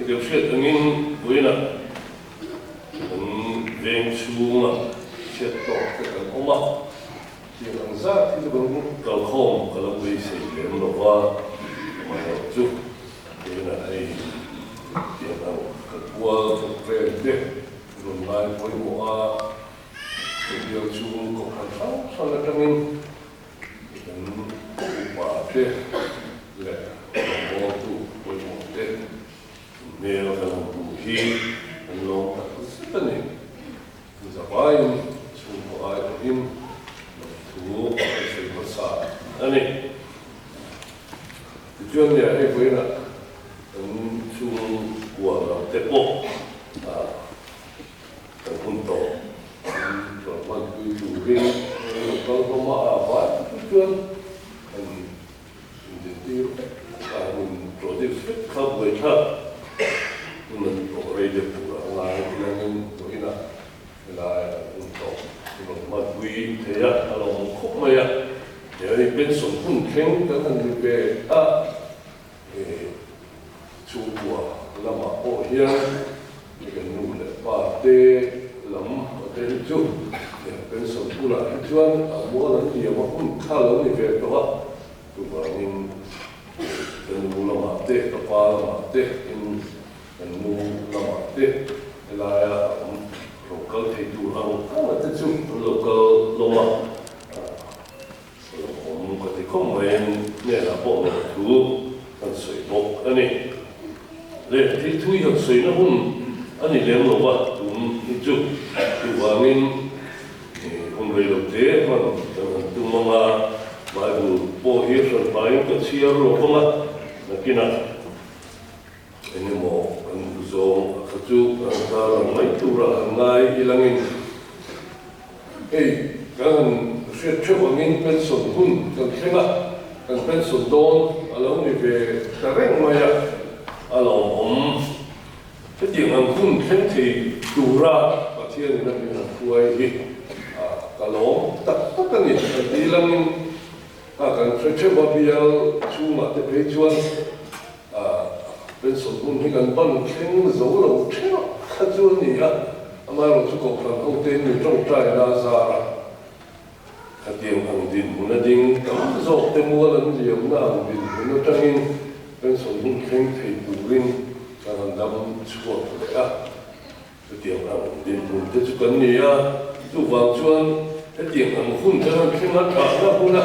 Kan hriat angin vawiinah kan veng chhungah chhiat tawk te kan awm a, tiang ang zat hi chu kan kalkhawm ka lo beisei lem lo va, amaherawhchu vawiinah hei tiang ang kan kual vel te rawn ngai pawimawh a, Bial chhung kohhran hrang hrang atangin kan upa te leh rawngbawltu pawimawh te hmel kan han hmuh hi kan lawm tak zet a ni. Zavaiin chhungkaw ai pawhin lawmthu kan sawi hmasa a ni. Tichuan nia hei vawiinah kan chhungkua lam te pawh Kan hun tawh an rawn hmanpui turin an lo kal hlawm a, a vai chu chuan an inzintir vek a, an introduce vek kha buaithlak hun an tawh rei deuh tur a ngai tilangin vawiinah helai an hun tawh an rawn hmanpui thei a, a lawmawm khawp mai a, he ani pension hun thleng kan han ni ve a. He chhungkua lamah pawh hian kan nu leh pa te lam a te hi chu pension hunah hi chuan a mual an liam a hun kha lo ni ve tawh a, chuvangin ka nu lamah te ka pa lamah te tin kan nu lamah te helaia a awm lo kal thei tur ang ang a te chu an lo kal hlawm a. Lawmawm ka ti khawp mai in hnenah pawh lawm thu kan sawi bawk a ni. Le thil thui han sawina hun a ni lem lo va, tum hi chu chuvangin hun rei lo te hman kan han tum ang a, Bible pawh hi hran hmain ka chhiar lo vang a, nakinah eng emaw kan duh zawng a kha chu kan tar ang mai turah han ngai ilangin. Hei, kan han hriat theuh angin pension hun kan thleng a, kan pension dawn a lo ni ve ta reng mai a, a lawmawm. Hetiang ang hun thleng thei tura Pathianin a min han hruai hi ka lawm tak tak a ni. Kan ti langin a kan hre theuh a, bial chhungah te phei chuan pension hun hi kan ban thleng zo lo theuh kha chu a ni a. Amaherawhchu Kohhran hote mi tawngtai na zar a, khatiang ang dinhmun a ding tam zawk te mual an liamna ang dinhmun atangin pension hun thleng thei turin kan han dam chhuak leh a, chutiang ang dinhmun te chu kan ni a, chuvang chuan hetiang ang hun kan han thleng a thahna huna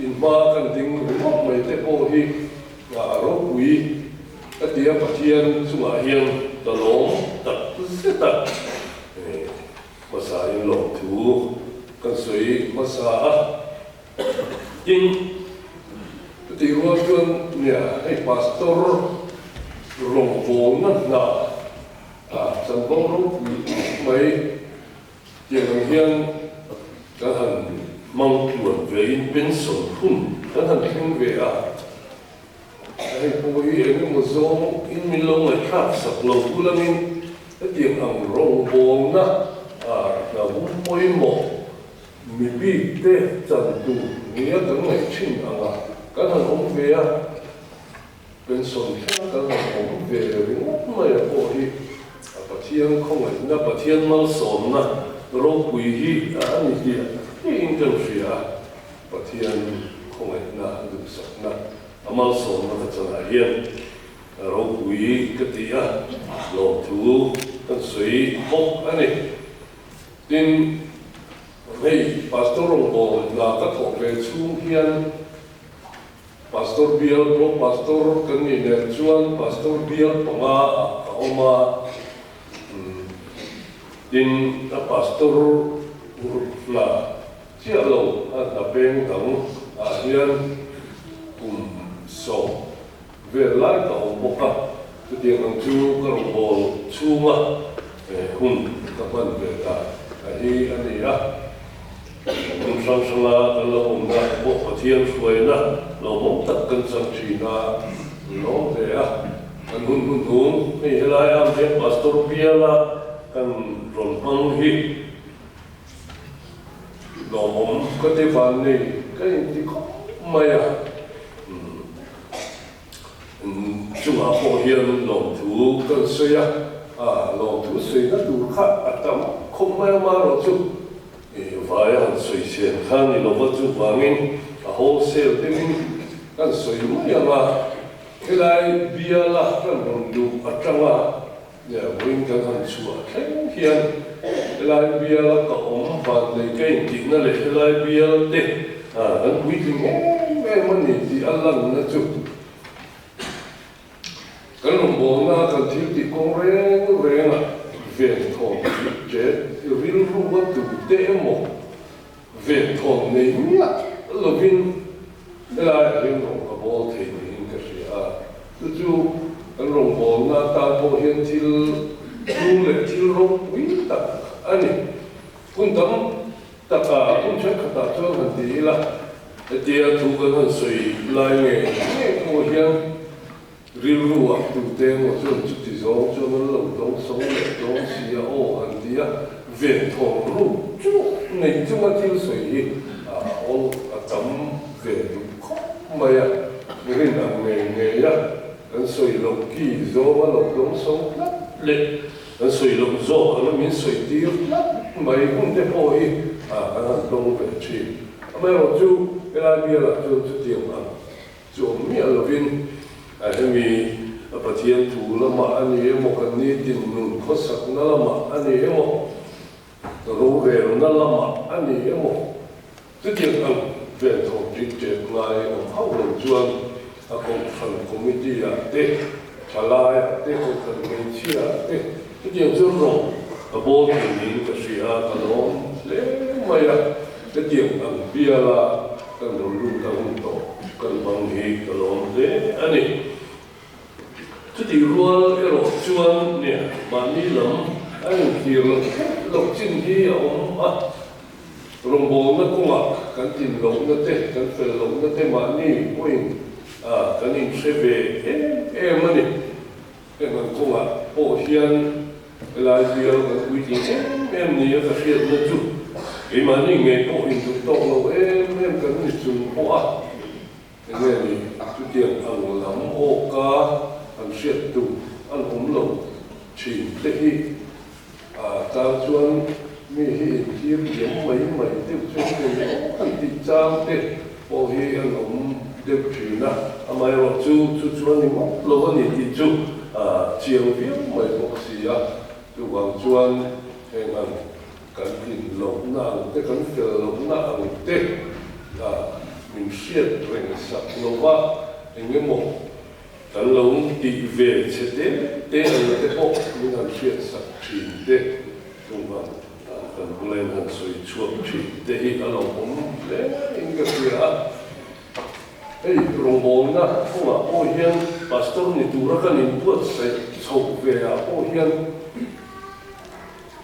inhma kan ding ringawt mai te pawh hi a ropui. Ka ti a, Pathian chungah hian ka lawm tak zet a, hmasa in lawmthu kan sawi hmasa a, tin chutih rual chuan nia hei Pastor rawngbawlna hna chanvo ropui mai tiang ang hian kan han hmang tluan ve in pension hun kan han thleng ve a. Hei pawh hi eng emaw zawng in min lo ngaihthlak sak lo tu langin hetiang ang rawngbawlna hna hum pawimawh mi bik te chan tur nia kan ngaih thin anga kan han awm ve a, pension thleng kan han awm ve ringawt mai a pawh hi a Pathian khawngaihna, Pathian malsawmna ropui hi a ni tih ngeiin kan hria a. Pathian khawngaihna a duhsakna a malsawmna ka chanah hian ropui ka ti a, lawmthu kan sawi bawk a ni. Tin, hei Pastor rawngbâwl hna ka thawh ve chhung hian Pastor bial pawh Pastor kan nih nen chuan Pastor bial panga ah ka awm a, tin a Pastor hna Chiah lo a hna peng dang ah hian kum sawm vel lai ka awm bawk a, chutiang ang chu ka rawngbâwl chhunga hun ka hman ve ta a hi a ni a. Hmun hrang hranga kan lo awmna pawh Pathian hruaina lawmawm tak kan chang thin a, lawm hle a. Kan hun hnuhnung hei helai am hian Pastor biala kan rawn hmang hi Lawmawm ka ti van nei ka inti khawp mai a. chungah pawh hian lawmthu kan sawi a, lawmthu sawina tur kha a tam khawp mai a, amaherawhchu vai a han sawi chhen kha ni lova chuvangin a wholesale deuhin kan sawi mai ang a, helai biala kan rawn luh atanga vawiin kan han chhuah thleng hian helai biala ka awm van nei ka intihna leh helai bial te kan puitling em em a ni tih a lanna chu Kan rawngbawlna kan thil tih kawng reng rengah venthawn tih ṭet rilru a tute emaw venthawn nei miah lovin helaiah hian rawng ka bawl thei niin ka hria a. Chu chu kan rawngbawlna atan pawh hian thil hlu leh thil ropui tak a ni. Hun tam taka hun thenkhatah chuan han ti ila, hetia thu kan han sawi lai nge nge pawh hian rilru ah tute emaw chuan chuti zawng chuan an lo dawng sawng leh dawng si a aw han ti a, venthawng ruk chu nei chunga thil sawi hi a awl a tam ve duh khawp mai a, rin ang ngei ngei a kan sawi loh ki zawnga lo dawng sawng tlat leh Kan sawi loh zawk anga min sawi tir tlat mai hun te pawh hi kan han tawng ve thin. Amaherawh chu helai bialah chuan chutiang ang chu awm miah lovin hemi Pathian thu lamah a ni emaw, kan nitin nun khawsakna lamah a ni emaw, rorelna lamah a ni emaw, chutiang ang venthawm ṭit ṭet ngai awm hauh lo chuan a Kohhran Committee ah te, Thalai ah te, Kohhran Hmeichhia ah te chutiang chuan rawng a bawl thei niin ka hria a, ka lawm hle mai a, hetiang ang biala kan rawn lut a hun tawh kan hmang hi ka lawm hle a ni. Chutih rual erawh chuan nia mahni lam a inthlir loh theih loh chin hi a awm a, rawngbawlna kawngah kan tin lohna te, kan fel lohna te mahni pawhin kan inhre ve em em a ni. Heng ang kawngah pawh hian helai bial kan puitling em em nia ka hriatna chu keimahni ngei pawh induh tawk lo em em kan ni chung pawh a. Enge ni chutiang ang lam awka an hriat tur an awm lo thin te hi a chang chuan mi hi inthlir thiam mai mai deuh chu hei awm han tih chang te pawh hi an awm deuh thin a, amaherawh chu chu chu a ni mawp lo a ni tih chu a chiang viau mai bawk si a, chuvang chuan heng ang Kan tlin lohna ang te, kan fel lohna ang te min hriat reng sak lova eng emaw kan lo tih ve che te te ang te pawh min han hriat sak thin te, chungah kan bula in han sawi chhuak thin te hi a lo awm hle in ka hria a. Hei rawngbawlna kawngah pawh hian Pastor ni tura kan inbuatsaih chhoh ve ah pawh hian,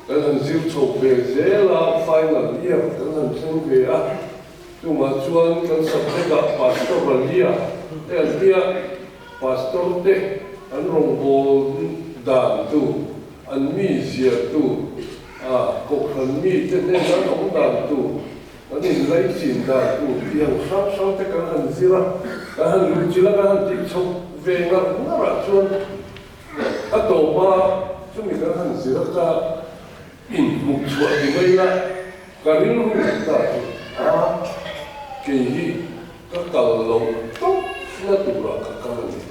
Kan han zir chho ve zel a, final year kan han thleng ve a, chungah chuan kan subject-ah Pastor Ralia te an ti a, Pastor te an rawngbâwl dan tu, an mi ziar tu, a Kohhran mi te hnena an awm dan tu, an inlaichin dan tu tih ang hrang hrang te kan han zir a, kan han luhchilh a, kan han tih chhoh ve ngar ngarah chuan A tawp a, chumi kan han zir a ka inhmuh chhuah ti mai la, ka rilru ta chu a, kei hi ka kal loh tawp na turah ka kal a ni.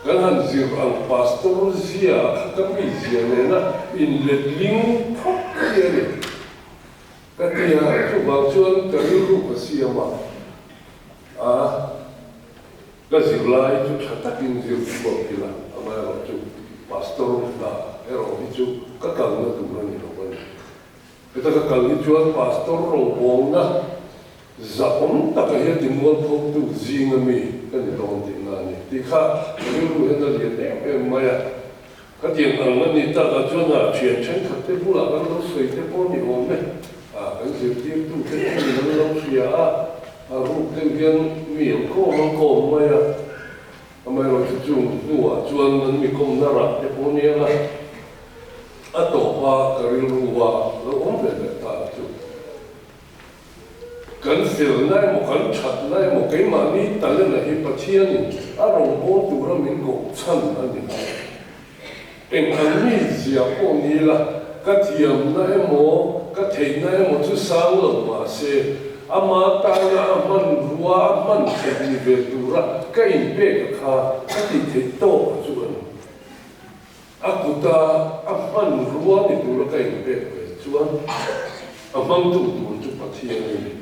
Kan han zir ang Pastor zia kha ka mi zia nena inletling phawt hi a ni. Ka ti a, chuvang chuan ka rilru ka siam a, a. Ka zirlai chu tha takin zir chhuak ila, amaherawh chu Pastor hna erawh hi chu ka kalna tur a ni lo a ni. Heta ka kal hi chuan Pastor rawngbawlna zahawm taka hian timualphotu zinga mi ka ni dawn tihna a ni tih kha ka rilru hian a lian em em mai a. Khatiang ang a ni takah chuan a thian thenkhat te bulah kan lo sawi te pawh ni awm e. A kan zirtirtu te pawhin an lo hria a, a ruk deuh hian mi an kawm an kawm mai a. Amaherawh chu chung hnuah chuan an mi kawmna rah te pawh nia la, a tawpa ka rilru a lo awm ve leh ta chu. Kan felna emaw kan thatna emaw keimahni talent-a hi Pathianin a rawngbâwl tura min koh chhan a ni lo. Eng ang mi zia pawh ni ila, ka thiamna emaw ka theihna emaw chu sang lo mah se, ama tana a hmanrua a hman theih ni ve tura ka inpek a kha ka tih theih tawk a chu a ni. A kuta a hmanrua ni tura ka inpek ve chuan a hmangtu tur chu Pathian a ni.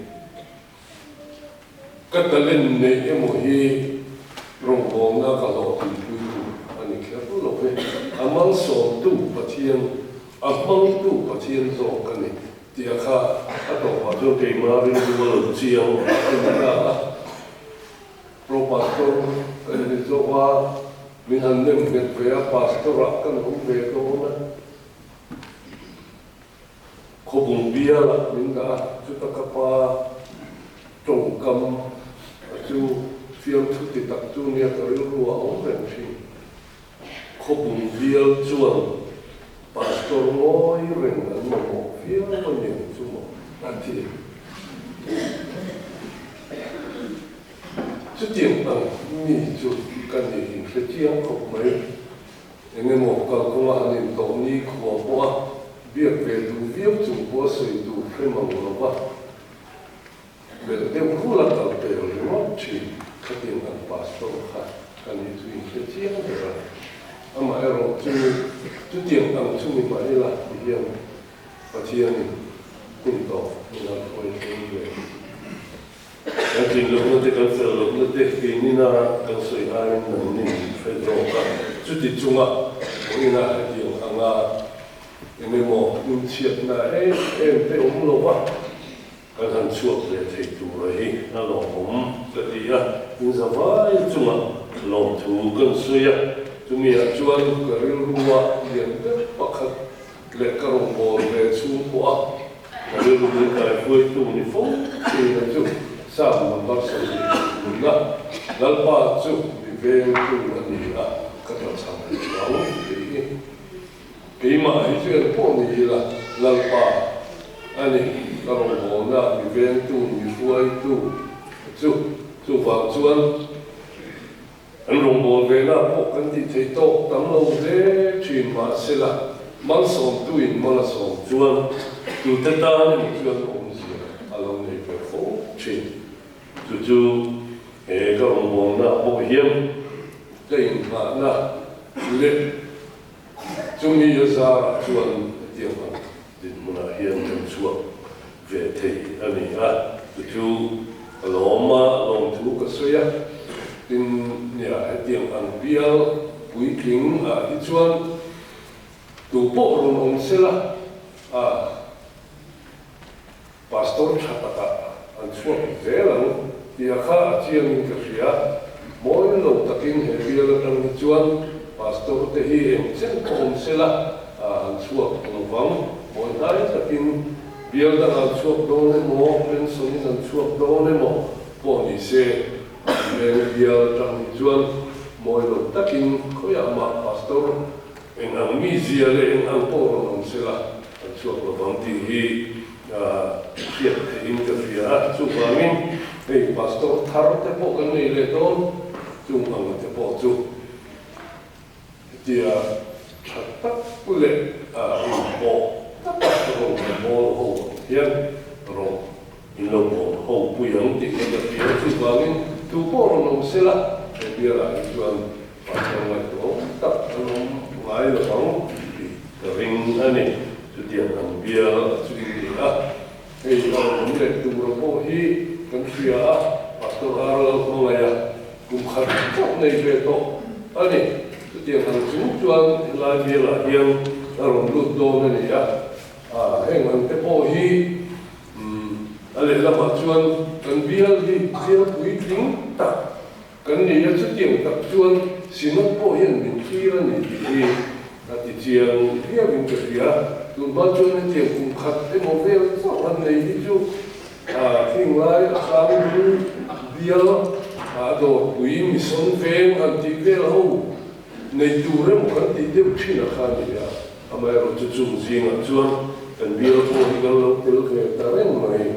Ka talent neih emaw hi rawngbawlna ka hlawhtlinpui tur a ni kher lo ve. A malsawmtu Pathian, a hmangtu Pathian zawk ka ni tih a kha a tawpah chuan keimah rilru a lo chiang a ni ta a. Pro Pastor ka ni zawk a, min han nem nghet ve a, Pastor-ah kan awm ve dawn a. Khawbung bialah min dah a, chuta ka pa tawngkam a chu fiamthu ti tak chu nia ka rilru a awm reng thin. Khawbung bial chuan Pastor ngawi reng an mamawh viau a niang chu maw a ti. Chutiang ang mi chu ka ni inhre chiang khawp mai. Eng emaw kalkawnga han intawh ni khua pawha biak ve duh viau chung pawha sawi tur hre mang lo va, melh deuh rul a kal pel ringawt thin. Khatiang ang pastor kha ka nih chu inhre chiang ber a, amaherawh chu chutiang ang chu ni mah ila ti hian Pathianin hun tawp min han hruai thleng ve. Kan tlin lohna te, kan fel lohna te keinin a kan sawi aiin nangnin min hre zawk a. Chuti chunga vawiinah hetiang anga eng emaw inchhiatna em em te awm lo va, kan han chhuak ve thei tura hi a lawmawm ka ti a. Inzavai chunga lawmthu kan sawi a, chumiah chuan ka rilrua lian ber pakhat leh ka rawngbâwl ve chhung pawh a, ka rilru min kaihruaitu ni fo thin a chu Psalm number 75 Lalpa chu mi vengtu a ni a, ka tla chhan a ni lo tih hi keimah hi chu en pawh ni ila Lalpa a ni, ka rawngbâwlna mi vengtu, mi hruaitu chu, chuvang chuan. Kan rawngbâwl velah pawh kan tih theih tawk tam lo hle ṭhin mah sela, malsawmtuin mal a sawm chuan tute tan emaw chuan awmzia a lo nei ve fo ṭhin. Chu chu he ka rawngbâwlna pawh hian ka inngahna leh chumi a zarah chuan hetiang ang dinhmunah hian kan chhuak ve thei a ni a, chu chu ka lawm a, lawmthu ka sawi a, tin nia hetiang ang bial puitling ah hi chuan tu pawh rawn awm sela a Pastor tha takah an chhuak zel ang tih a kha a chiangin ka hria, mawi lo takin he bial atang hi chuan Pastor te hi eng chen pawh awm sela an chhuak lovang, mawi hnai takin bial dang an chhuak dawn emaw, pension in an chhuak dawn emaw pawh ni se, veng bial atang hi chuan mawi lo takin khawiah mah Pastor eng ang mizia leh eng ang pawh rawn awm sela An chhuak lovang tih hi hriat theihin ka hria a, chuvangin hei pastor thar te pawh kan nei leh dawn, chung ang te pawh chu hetia tha tak leh inpawh taka rawn kan bawl ho ang hian rawn in lo bawl ho pui ang tih hi ka hria a, chuvangin tu pawh rawn awm sela he bialah hi chuan Pastor ngaihtuah awm tak an awm ngai lo ang tih ka ring a ni. Chutiang ang bial a chu in ni a, hei a rawn awm leh tura pawh hi kan hria a, Pastor Ar Lalhmangaih a kum khat chauh nei ve tawh a ni. Chutiang ang chung chuan helai bialah hian a rawn lut dawn a ni a, heng ang te pawh hi a lehlamah chuan kan bial hi bial puitling tak Kan ni a, chutiang tak chuan Synod pawh hian min thlir a ni tih hi a ti chiang viauin ka hria. Tunhma chuan hetiang kum khat emaw vel chauh han nei hi chu thing lai a sang bul bial a dawrpui mission veng han tih vel ho nei tur emaw kan tih deuh thin a kha a ni a. Amaherawhchu chung zingah chuan kan bial pawh hi kan lo tel ve ta reng mai.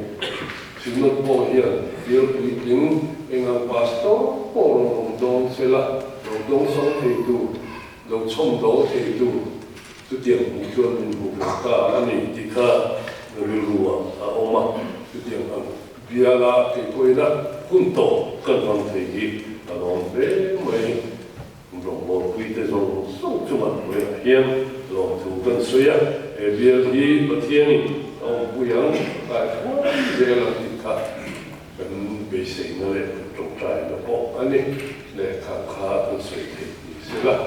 Synod pawh hian bial puitling eng ang pastor pawh rawn awm dawn se la, lo dawngsawng theitu, lo chhawmdawl theitu chutiang hmuh chuan min hmu ve ta a ni tih kha rilru ah a awm a. Chutiang ang biala kei pawhin a hun tawp kan hmang thei hi a lawm hle mai. Rawngbawlpuite zawng zawng chungah vawiah hian lawmthu kan sawi a, he bial hi Pathianin a awmpui ang, a kaihruai zel ang tih kha kan beiseina leh kan tawngtaina pawh a ni. Lehkha kha kan sawi theih ni se la.